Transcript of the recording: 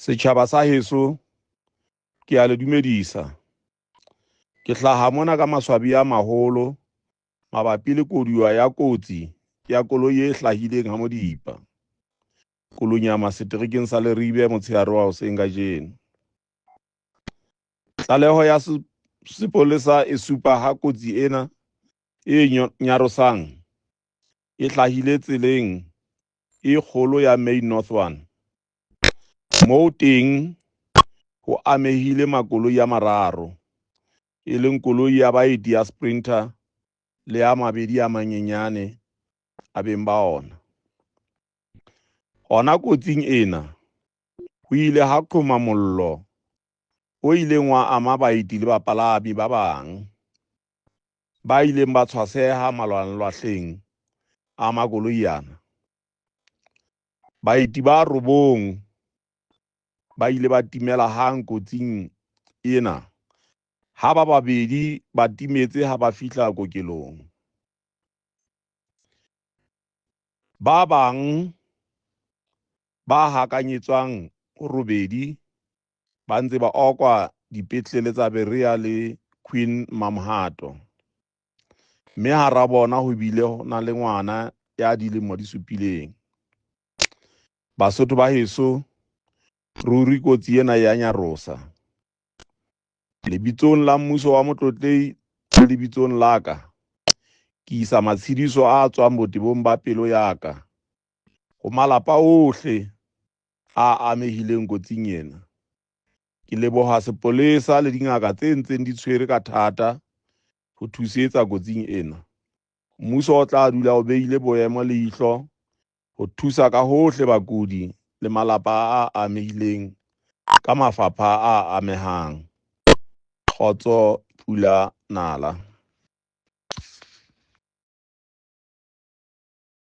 Setjhaba sa heso, ke a le dumedisa. Ke hlaha mona ka maswabi a maholo mabapi le koduwa ya kotsi ya koloi e hlahileng ha Modipa, Kolonyama seterekeng sa Leribe motshehare wa hoseng kajeno. Tlaleho ya sepolesa e supa ha kotsi ena e nyarosang e hlahile tseleng e kgolo ya Main North 1. Moo teng ho amehile makoloi a mararo, e leng koloi ya baeti ya Sprinter le a mabedi a manyenyane a beng ba ona. Hona kotsing ena ho ile ha qhoma mollo o ileng wa ama baeti le bapalami ba bang ba ileng ba tshwaseha malwanlwahleng a makoloi ana. Baeti ba robong ba ile ba timela hang kotsing ena, ha ba babedi ba timetse ha ba fihla kokelong. Ba bang ba hakanyetswang ho robedi ba ntse ba okwa dipetlele tsa Berea le Queen Mamhato, mme hara bona ho bile ho na le ngwana ya dilemo di supileng. Basotho ba heso, ruri kotsi ena ya nyarosa. Lebitsong la mmuso wa Motlotlehi le lebitsong la ka, ke isa matshediso a tswang botebong ba pelo ya ka ho malapa ohle a amehileng kotsing ena. Ke leboha sepolesa le dingaka tse ntseng di tshwere ka thata ho thusetsa kotsing ena. Mmuso o tla dula o behile boemo leihlo ho thusa ka hohle bakudi le malapa a amehileng ka mafapha a amehang. Kgotso, pula, nala.